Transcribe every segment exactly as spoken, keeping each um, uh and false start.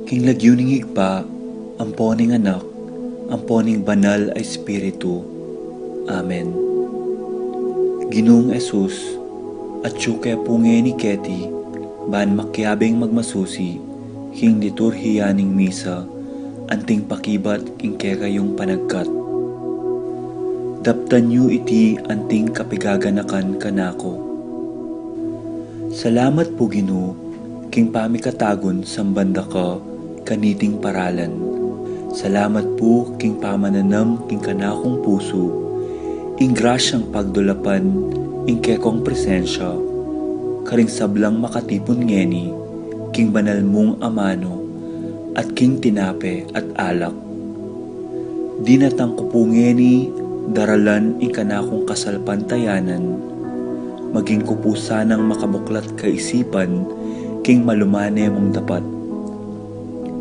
King lagyu ning Ibpa, ampo ning Anak, ampo ning Banal a Espiritu. Amen. Ginung Jesus, atyu ke pu ngeni keti, ban makiabing magmasusi king liturhiya ning misa, anting pakibat king kekayung panagkat. Daptan yu iti anting kapigaganakan kanaku. Salamat pu, Ginu, king pamikatagun samban da ka kaniting paralan. Salamat pu king pamananam king kanakung pusu ing grasyang pagdulapan ing kekong presensya karing sablang makatipun ngeni king banal mung amanu at king tinape at alak. Dinatang ku pu ngeni daralan ing kanakung kasalpantayanan, maging ku pu sanang makabuklat kaisipan king malumane mung dapat.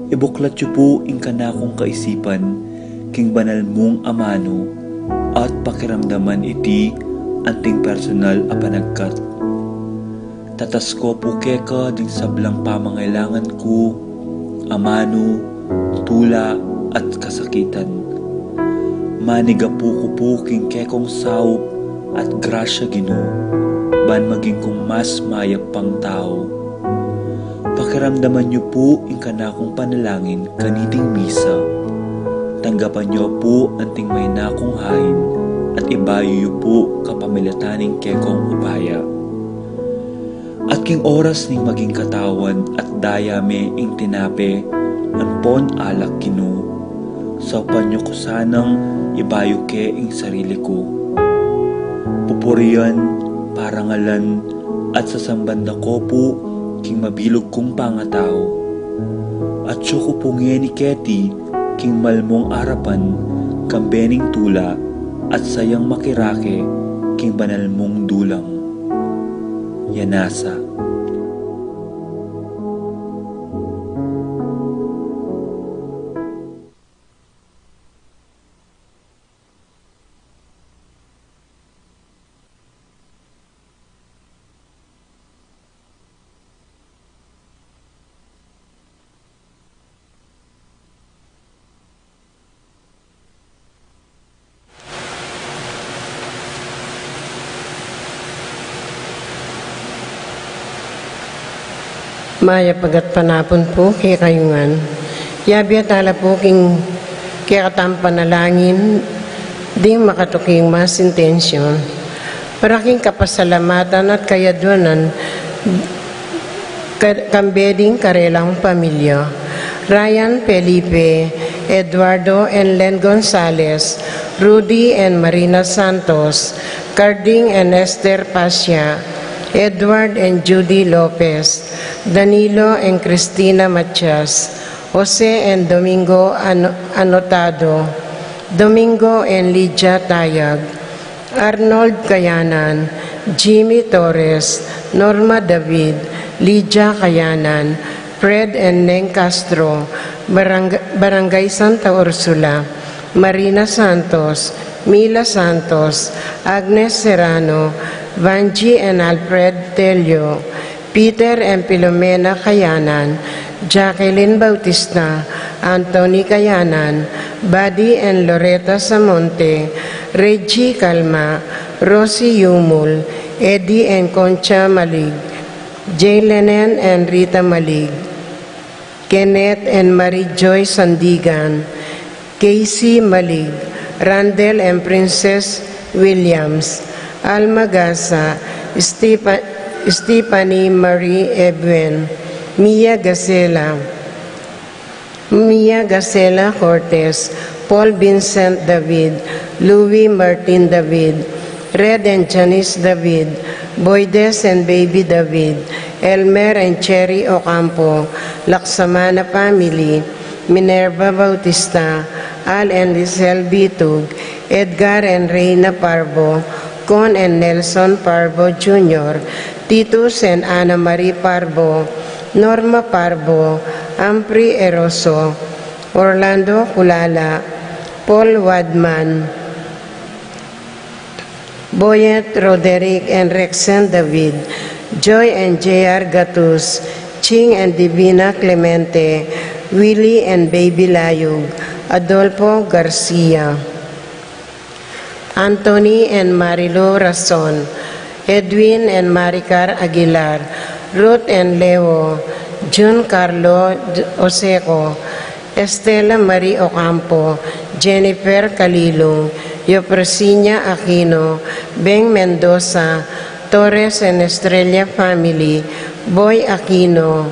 Ibuklat yu pu ing kanakung kaisipan king banal mung amanu at pakiramdaman iti anting personal a panagkat. Tatas ko pu keka ding sablang pamangailangan ku, amanu, tula, at kasakitan. Manigapu ku pu king kekong saup at grasya, Ginu, ban maging kung mas mayap pang tau. Pakiramdaman yu pu ing kanakung panalangin kaniting misa. Tanggapan yu pu anting mahinakung hain at ibayu yu pu kapamilatan ning kekong upaya. At king oras ning maging katawan at daya me ing tinape ampon alak, Ginu, saupan yu ku sanang ibayu ke ing sarili ku. Pupurian, parangalan, at sasamban da ko pu king mabilug kung pangatau. Atyu ku pu ngeni keti king malmung arapan kambe ning tula at sayang makirake king banal mung dulang. Yanasa. Mayap a gatpanapun pu kekayu ngan. Yabe tala pu king kekatang panalangin ding makatuking mas intensyon para king kapasalamatan at kayadwanan ka-, kambe ding karelang pamilya. Ryan Felipe, Eduardo and Len Gonzalez, Rudy and Marina Santos, Carding and Esther Pasia, Edward and Judy Lopez, Danilo and Cristina Matias, Jose and Domingo Ano-, Anotado, Domingo and Lydia Tayag, Arnold Kayanan, Jimmy Torres, Norma David, Lydia Kayanan, Fred and Neng Castro, Barang-, Barangay Santa Ursula, Marina Santos, Mila Santos, Agnes Serrano, Vangie and Alfred Tello, Peter and Filomena Kayanan, Jacqueline Bautista, Anthony Kayanan, Buddy and Loretta Samonte, Reggie Calma, Rosie Yumul, Eddie and Concha Malig, Jaylenen and Rita Malig, Kenneth and Marie Joy Sandigan, Casey Malig, Randall and Princess Williams, Alma Gasa, Stepa-, Stephanie Marie Ebuen, Mia Gasela, Mia Gasela Cortez, Paul Vincent David, Louis Martin David, Red and Janice David, Boydes and Baby David, Elmer and Cherry Ocampo, Laksamana family, Minerva Bautista, Al and Lisel Bitug, Edgar and Reina Parbo, Con and Nelson Parbo Junior, Titus and Ana Marie Parbo, Norma Parbo, Ampri Eroso, Orlando Culala, Paul Wadman, Boyet Roderick and Rexen David, Joy and J R Gatus, Ching and Divina Clemente, Willie and Baby Layug, Adolfo Garcia, Anthony and Marilu Rason, Edwin and Maricar Aguilar, Ruth and Leo, Jun Carlo Oseco, Estela Marie Ocampo, Jennifer Calilung, Eufrasinia Aquino, Beng Mendoza, Torres and Estrella family, Boy Aquino,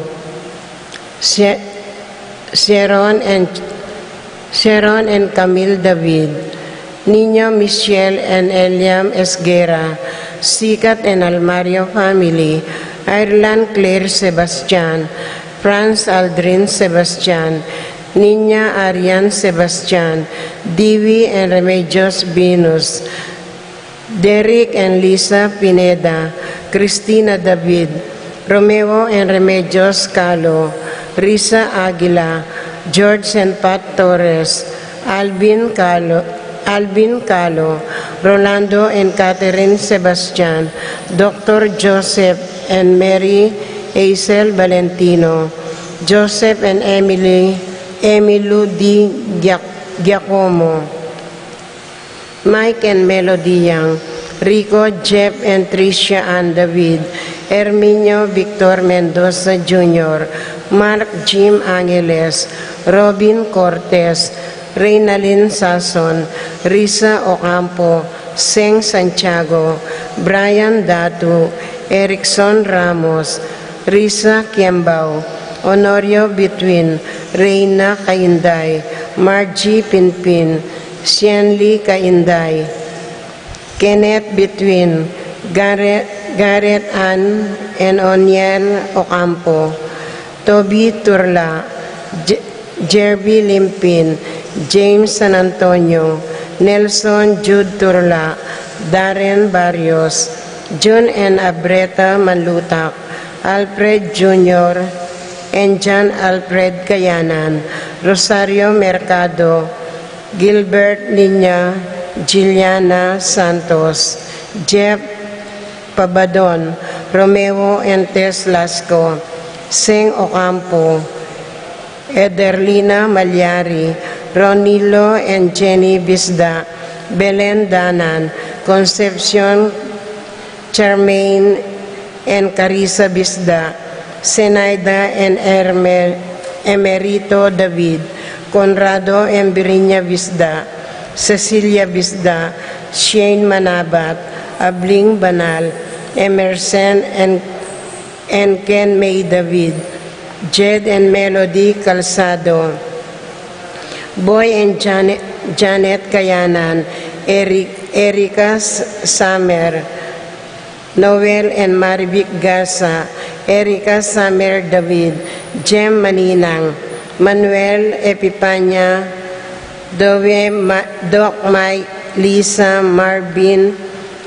She- Sharon and Sharon and Camille David, Nino Michelle and Eliam Esguerra, Sikat and Almario family, Ireland Claire Sebastian, Franz Aldrin Sebastian, Nina Arian Sebastian, Diwi and Remedios Venus, Derek and Lisa Pineda, Christina David, Romeo and Remedios Calo, Risa Aguila, George and Pat Torres, Alvin Calo, Alvin Calo, Rolando and Catherine Sebastian, Doctor Joseph and Mary Hazel Valentino, Joseph and Emily, Emilu D. Giac- Giacomo, Mike and Melody Yang, Rico, Jeff and Tricia Ann David, Herminio Victor Mendoza Junior, Mark Jim Angeles, Robin Cortez, Reynalyn Sason, Risa Ocampo, Seng Santiago, Brian Datu, Erickson Ramos, Risa Kiambao, Honorio Between, Reina Kainday, Margie Pinpin, Sienli Kainday, Kenneth Between, Gareth, Gareth Ann and Oniel Ocampo, Toby Turla, J- Jerby Limpin, James San Antonio, Nelson Jude Turla, Darren Barrios, Jun and Abreta Manlutak, Alfred Junior and John Alfred Kayanan, Rosario Mercado, Gilbert Niña, Juliana Santos, Jeff Pabadon, Romeo and Tess Lasco, Seng Ocampo, Ederlina Malyari, Ronilo and Jenny Bisda, Belen Danan, Concepcion Charmaine and Carissa Bisda, Zenaida and Erme- Emerito David, Conrado and Birinya Bisda, Cecilia Bisda, Shane Manabat, Abling Banal, Emerson and, and Ken May David, Jed and Melody Calzado, Boy and Janet, Janet Kayanan, Eric, Erica S- Summer, Noel and Marivic Garza, Erica Summer David, Jem Maninang, Manuel Epipania, Dove Ma- Doc Mike, Lisa, Marvin,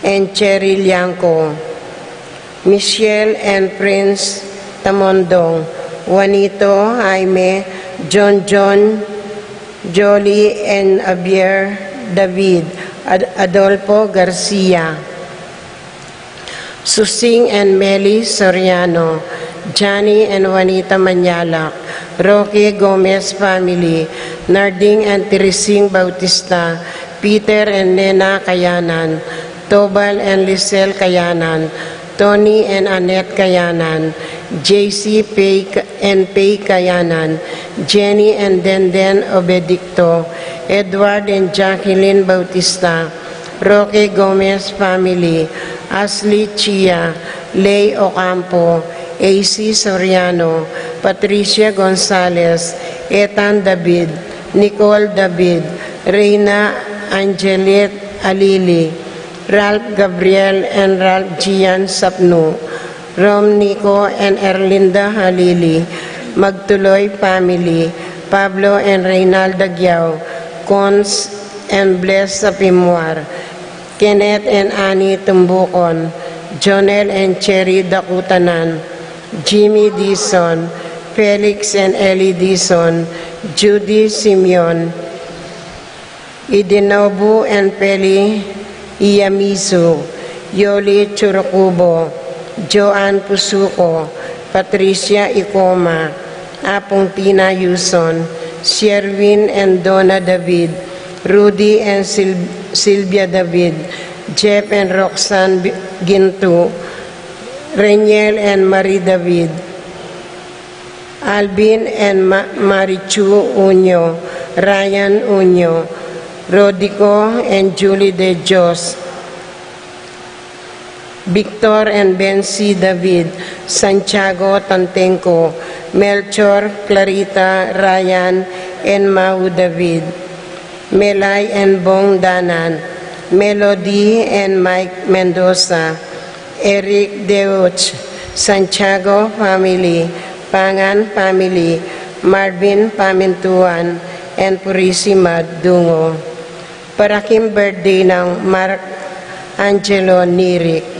and Cherry Liangco, Michelle and Prince Tamondong, Juanito, Jaime, John John, Jolie and Javier David, Ad- Adolfo Garcia, Susing and Meli Soriano, Johnny and Juanita Manyalak, Roque Gomez family, Narding and Teresing Bautista, Peter and Nena Kayanan, Tobal and Lisel Kayanan, Tony and Annette Kayanan, J C Pei Ka- and Pei Kayanan, Jenny and Denden Obedicto, Edward and Jacqueline Bautista, Roque Gomez family, Ashley Chia, Lay Ocampo, A C Soriano, Patricia Gonzalez, Ethan David, Nicole David, Reina Angelet Alili, Ralph Gabriel and Ralph Gian Sapnu, Rom Nico and Erlinda Halili, Magtuloy family, Pablo and Reynalda Giao, Cons and Bless Sapimwar, Kenneth and Annie Tumbukon, Jonel and Cherry Dakutanan, Jimmy Dizon, Felix and Ellie Dizon, Judy Simeon, Idenobu and Peli Iyamizu, Yoli Churukubo, Joan Pusuko, Patricia Ikoma, Apung Tina Yuson, Sherwin and Donna David, Rudy and Sil- Sylvia David, Jeff and Roxanne B- Gintu, Reniel and Marie David, Alvin and Ma- Marichu Unyo, Ryan Unyo, Rodico and Julie De Dios, Victor and Bensi David, Santiago Tantenco, Melchor, Clarita, Ryan, and Mau David, Melay and Bong Danan, Melody and Mike Mendoza, Eric Deutsch, Santiago family, Pangan family, Marvin Pamintuan, and Purisima Dungo. Para king birthday nang Mark Angelo Nirik.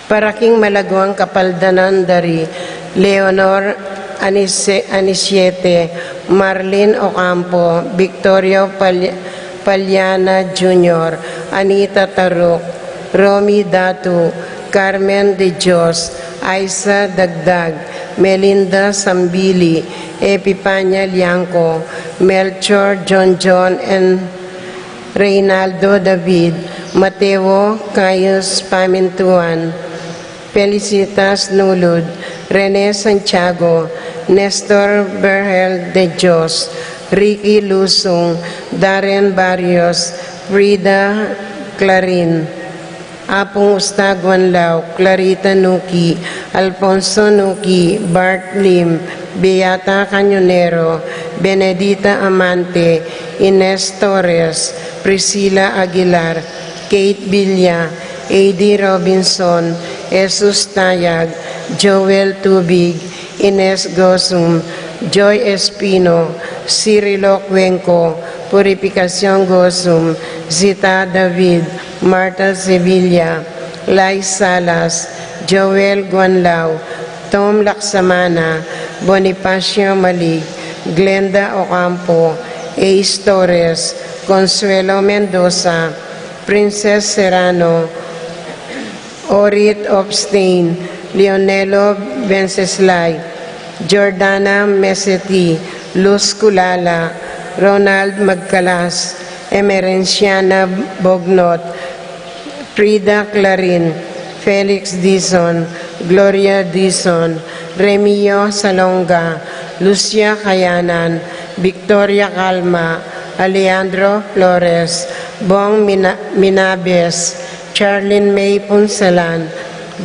Para king malaguang kapaldanan da ri Leonor Anise- Anisiete, Marlene Ocampo, Victorio Pal- Paliana Junior, Anita Taruk, Romy Datu, Carmen De Dios, Aiza Dagdag, Melinda Sambili, Epipania Liangco, Melchor John John, and Reynaldo David, Mateo Caius Pamintuan, Felicitas Nulud, Rene Santiago, Nestor Berhel De Dios, Ricky Lusung, Darren Barrios, Frida Clarin, Apung Ustaguan Lau, Clarita Nuki, Alfonso Nuki, Bart Lim, Beata Cañonero, Benedita Amante, Ines Torres, Priscilla Aguilar, Kate Villa, A D Robinson, Jesus Tayag, Joel Tubig, Ines Gosum, Joy Espino, Cirilo Cuenco, Purificacion Gosum, Zita David, Martha Sevilla, Lai Salas, Joel Guanlao, Tom Laksamana, Bonifacio Malig, Glenda Ocampo, Ace Torres, Consuelo Mendoza, Princess Serrano, Orit Obstain, Leonelo Venceslay, Jordana Meseti, Luz Culala, Ronald Magcalas, Emerenciana Bognot, Frida Clarin, Felix Dizon, Gloria Dizon, Remio Salonga, Lucia Cayanan, Victoria Calma, Alejandro Flores, Bong Mina- Minabes, Charlene May Punsalan,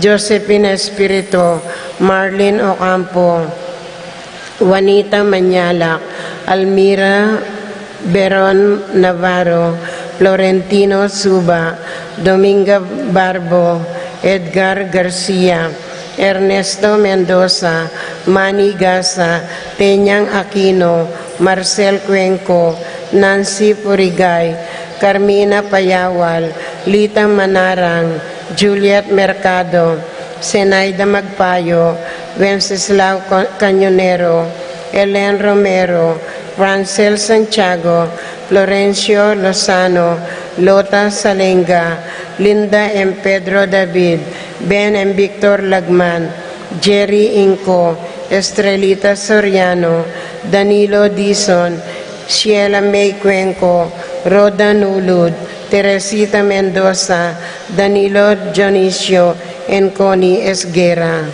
Josephine Espirito, Marlene Ocampo, Juanita Mañalac, Almira Beron Navarro, Florentino Suba, Dominga Barbo, Edgar Garcia, Ernesto Mendoza, Manny Gasa, Tenyang Aquino, Marcel Cuenco, Nancy Purigay, Carmina Payawal, Lita Manarang, Juliet Mercado, Zenaida Magpayo, Wenceslao Co- Cañonero, Elen Romero, Francel Santiago, Florencio Lozano, Lota Salenga, Linda and Pedro David, Ben and Victor Lagman, Jerry Inco, Estrelita Soriano, Danilo Dizon, Sheila May Cuenco, Rhoda Nulud, Teresita Mendoza, Danilo Dionisio, and Connie Esguerra.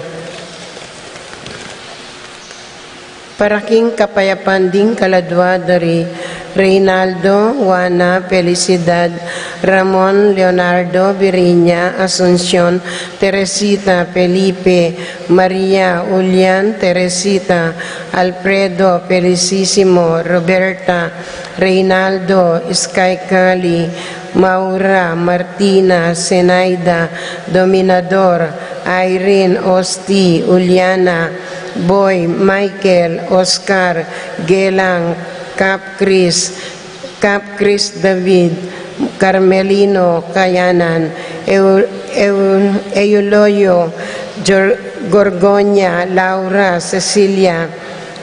Para king kapayapan ding kaladua da ri Reynaldo, Juana, Felicidad, Ramon, Leonardo, Virginia, Asuncion, Teresita, Felipe, Maria, Julian, Teresita, Alfredo, Felicissimo, Roberta, Reynaldo, Sky Cali, Maura, Martina, Zenaida, Dominador, Irene, Osti, Juliana, Boy, Michael, Oscar, Gelang, Cap Chris, Cap Chris David, Carmelino, Kayanan, Eu- Eu- Euloyo, Jor- Gorgonia, Laura, Cecilia,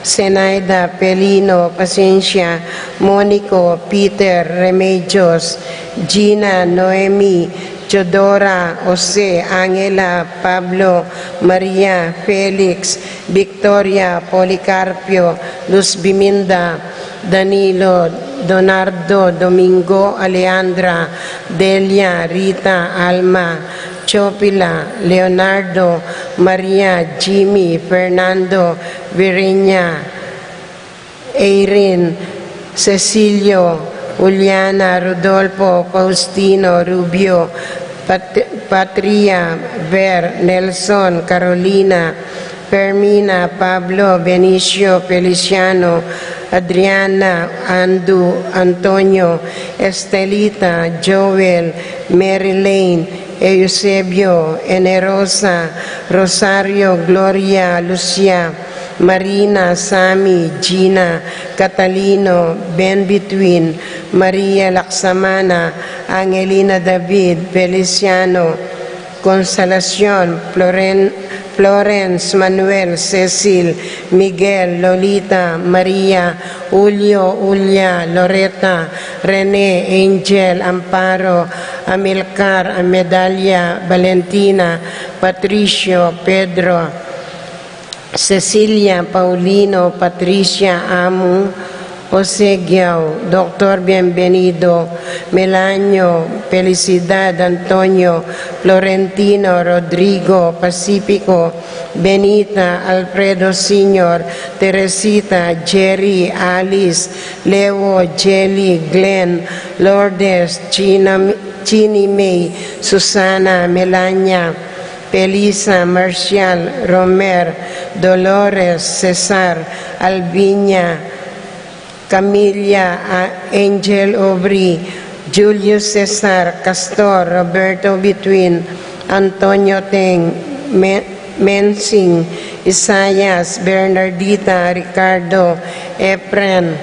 Senaida, Pelino, Pasencia, Monico, Peter, Remedios, Gina, Noemi, Teodora, Jose, Angela, Pablo, Maria, Felix, Victoria, Policarpio, Luz Biminda, Danilo, Donardo, Domingo, Alejandra, Delia, Rita, Alma, Chopila, Leonardo, Maria, Jimmy, Fernando, Virenia, Irene, Cecilio, Juliana, Rodolfo, Faustino, Rubio, Pat- Patria, Ver, Nelson, Carolina, Fermina, Pablo, Benicio, Feliciano, Adriana, Andu, Antonio, Estelita, Joel, Mary Lane, Eusebio, Enerosa, Rosario, Gloria, Lucia, Marina, Sami, Gina, Catalino, Ben Between, Maria Laksamana, Angelina David, Feliciano, Consolacion, Floren- Florence, Manuel, Cecil, Miguel, Lolita, Maria, Julio, Ulia, Loreta, Rene, Angel, Amparo, Amilcar, Amedalia, Valentina, Patricio, Pedro, Cecilia, Paulino, Patricia, Amu, Jose Giao, Doctor Bienvenido, Melanio, Felicidad, Antonio, Florentino, Rodrigo, Pacifico, Benita, Alfredo Senior, Teresita, Jerry, Alice, Leo, Jelly, Glenn, Lourdes, Gina, Ginny May, Susana, Melania, Felisa, Marcial, Romer, Dolores, Cesar, Alvinia, Camilla, A- Angel, Aubrey, Julius Cesar, Castor, Roberto Between, Antonio Teng, Me- Mensing, Isaias, Bernardita, Ricardo, Efren,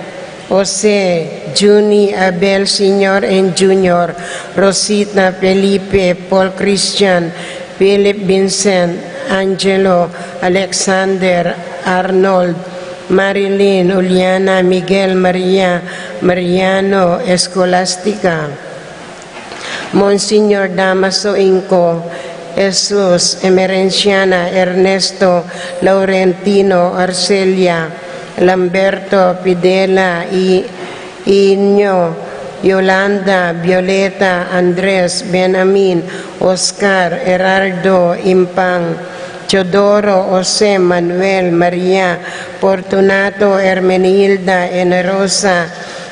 Jose, Junie, Abel Senior and Junior, Rosita, Felipe, Paul Christian, Philip, Vincent, Angelo, Alexander, Arnold, Marilyn, Juliana, Miguel, Maria, Mariano, Escolastica, Monsignor Damaso Inco, Jesus, Emerenciana, Ernesto, Laurentino, Arcelia, Lamberto, Fidela, I- Inyo, Yolanda, Violeta, Andres, Benamin, Oscar, Gerardo, Impang, Teodoro, Jose, Manuel, Maria, Fortunato, Hermenilda, Enerosa,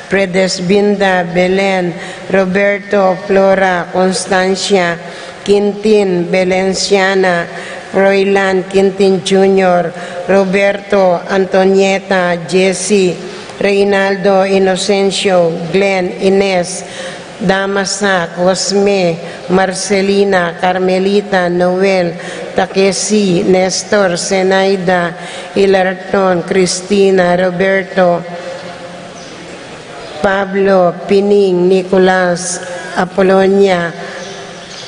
Fredesbinda, Belen, Roberto, Flora, Constancia, Quintin, Belenciana, Froilan, Quintin Junior, Roberto, Antonieta, Jesse, Reynaldo, Inocencio, Glenn, Ines, Damasak, Cosme, Marcelina, Carmelita, Noel, Takesi, Nestor, Zenaida, Ilarton, Cristina, Roberto, Pablo, Pining, Nicolas, Apolonia,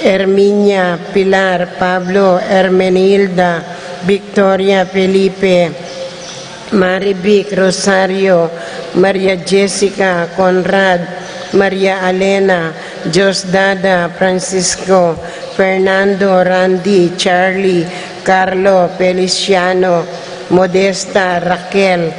Herminia, Pilar, Pablo, Hermenilda, Victoria, Felipe, Marivic, Rosario, Maria Jessica, Conrad, Maria Alena, Diosdada, Francisco, Fernando, Randy, Charlie, Carlo, Feliciano, Modesta, Raquel,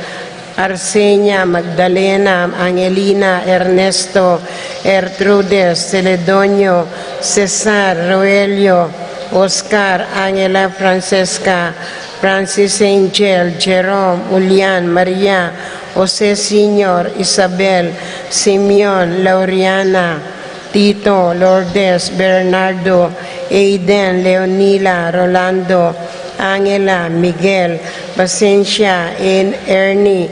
Arsenia, Magdalena, Angelina, Ernesto, Ertrudes, Celedonio, Cesar, Roelio, Oscar, Angela, Francesca, Francis, Angel, Jerome, Julian, Maria, Jose Senior, Isabel, Simeon, Lauriana, Tito, Lourdes, Bernardo, Aiden, Leonila, Rolando, Angela, Miguel, Pasencia, En- Ernie,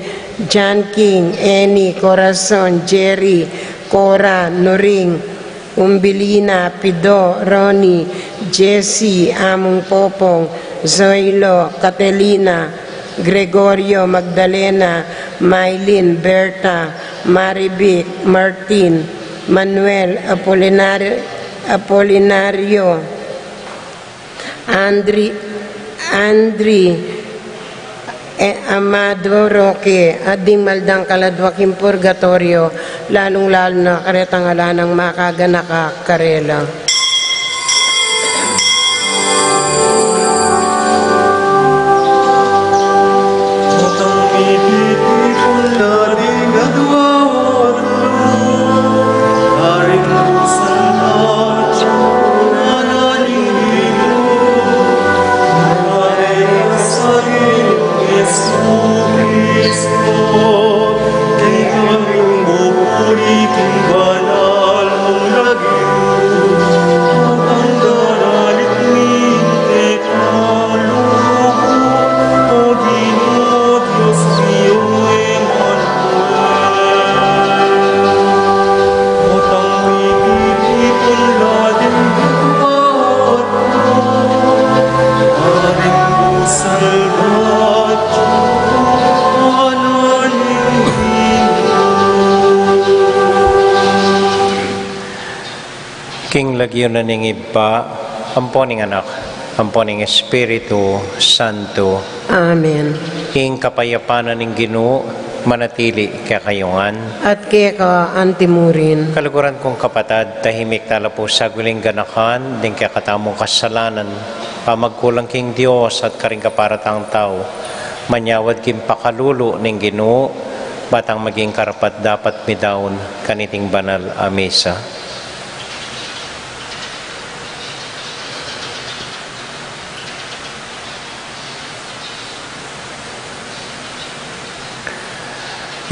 John King, Annie, Corazon, Jerry, Cora, Nuring, Umbilina, Pido, Ronnie, Jesse, Among Popong, Zoilo, Catelina, Gregorio, Magdalena, Mylene, Berta, Marivic, Martin, Manuel, Apolinar- Apolinario, Andri, Andri, E, Amado Roque, at ding maldang kaladwa king purgatoryo, lalung-lalu na karetang ala nang makaganaka karela. King lagyu na ning Ibpa, ampo ning Anak, ampo ning Espiritu Santo. Amen. Ing kapayapan na ning Ginu manatili kekayu ngan. At keka antimurin. Kaluguran kung kapatad, tahimik tala pu saguling ganakan ding kekatamung kasalanan, pamagkulang king Dios at karing kaparang tau. Manyawad king pakalulu ning Ginu, ba tang maging karapat-dapat midaun kaniting banal a misa.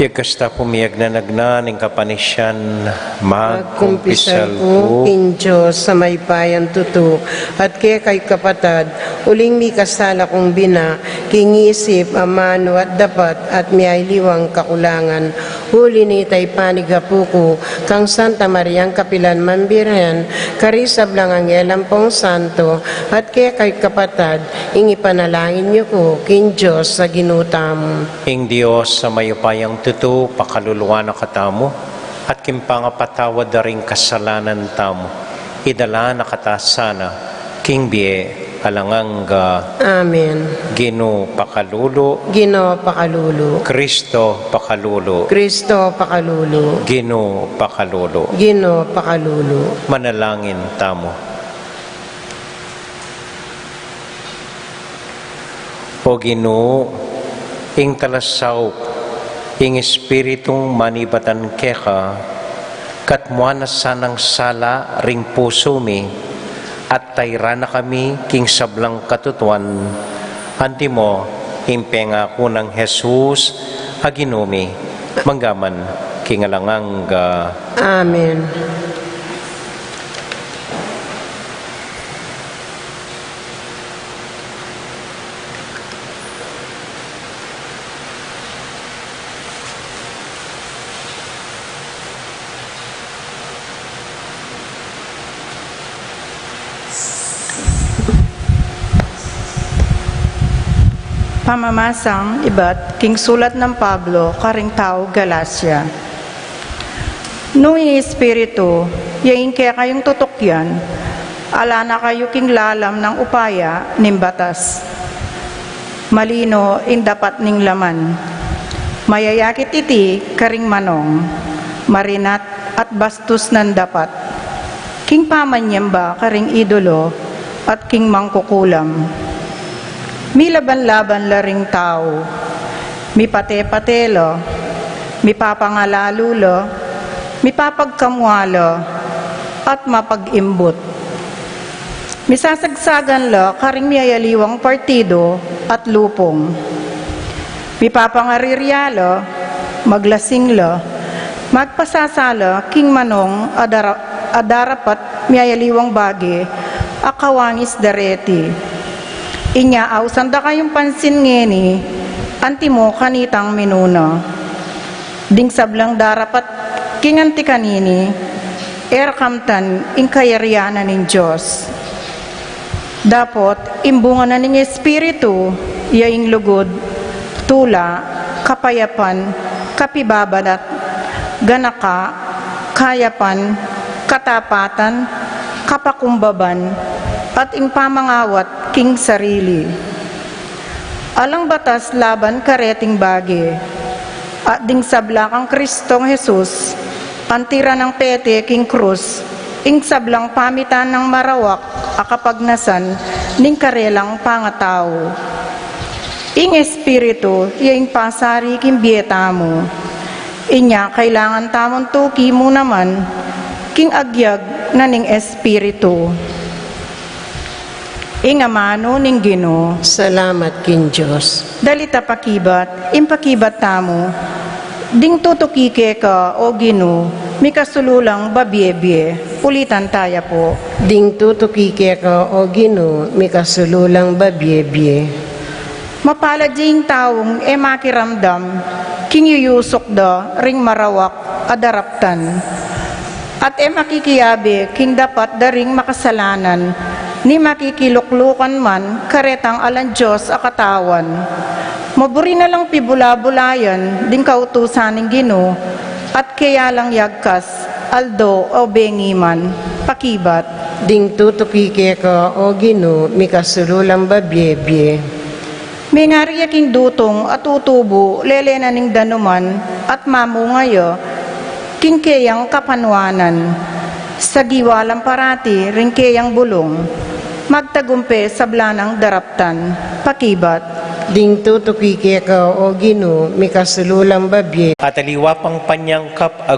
Yagkasta pu miyagnanagna ning kapanisian, magkumpisal ku king Dios a mayupayang tutu, at kekayu kapatad, uling mikasala kung bina, king isip, amanu at dapat, at miyaliwang kakulangan. Uli na nita, ipanyawad ku kang Santa Mariang kapilan man Birhen, karing sablang anghel ampong santo, at kekayu kapatad, ing ipanalangin yu ku king Dios a Ginu tamu. Ing Dios a mayupayang tutu pakaluluan na katamu, at king pangapatawad da ring kasalanan tamu, idala na kata sana king bie alang angga. Amen. Ginu pakalulu. Ginu pakalulu. Kristo pakalulu. Kristo pakalulu. Ginu pakalulu. Ginu pakalulu. Manalangin tamu. O Ginu, ing talasaup, ing Espiritung manibatan keka, katmuan na sanang sala ring pusu mi, at tairan na kami king sablang katutuan, antimo ing pengaku nang Jesus a Ginu mi, manggaman king alang angga. Amen. Pamamasang ibat king sulat nang Pablo karing taga Galacia. Nung ing Espiritu ya ing kekayung tutukyan, ala na kayu king lalam nang upaya ning batas. Malino ing dapat ning laman. Mayayakit iti karing manong, marinat at bastus nang dapat, king pamanyamba karing idolo at king mangkukulam. Milaban-laban la ring tau, mipate-pate la, mipapangalalu la, mipapagkamua la, at mapag-imbut. Misasagsagan la karing miyayaliwang partido at lupung. Mipapangarirya la, maglasing la, magpasasala king manong a dara-, a darapat miyayaliwang bage a kawangis da reti. Inya ausan da kayung pansin ngeni, antimo kanitang minuna. Ding sablang darapat king anti kanini, e ra kamtan ing kayarian na ning Dios. Dapot ing bunga na ning Espiritu, ya ing lugud, tula, kapayapan, kapibabanat, ganaka, kayapan, katapatan, kapakumbaban, at ing pamangawat king sarili. Alang batas laban kareting bage. At ding sabla kang Kristong Jesus, anti ra nang pete king krus ing sablang pamitan nang marawak a kapagnasan ning karelang pangatau. Ing Espiritu ya ing pasari king bie tamu. Inya kailangan tamun tuki mu naman king agyag na ning Espiritu. Ing amanu ning Ginu. Salamat king Dios. Dali ta pakibat, ing pakibat tamu. Ding tutuki keka, o Ginu, mikasulu lang babie-bie. Ulitan taya pu. Ding tutuki keka, o Ginu, mikasulu lang babie-bie. Mapalad ya ing taung e makiramdam king yuyusuk da ring marawak a daraptan, at e makikiabe king dapat da ring makasalanan, ni makikiluklukan man karetang alang Dios a katawan. Maburi na lang pibula-bulayan ding kautusan ning Ginu, at keya lang yagkas, aldo o bengi man. Pakibat. Ding tutuki keka, o Ginu, mikasulu lang babie-bie. Mengari ya king dutung a tutubu lele na ning danuman at mamunga ya king keyang kapanuanan. Sagiwa lang parati ring keyang bulung, magtagumpe sabla nang daraptan. Pakibat. Ding tutuki keka, o Ginu, mikasulu lang babie. At aliwa pang panyangkap a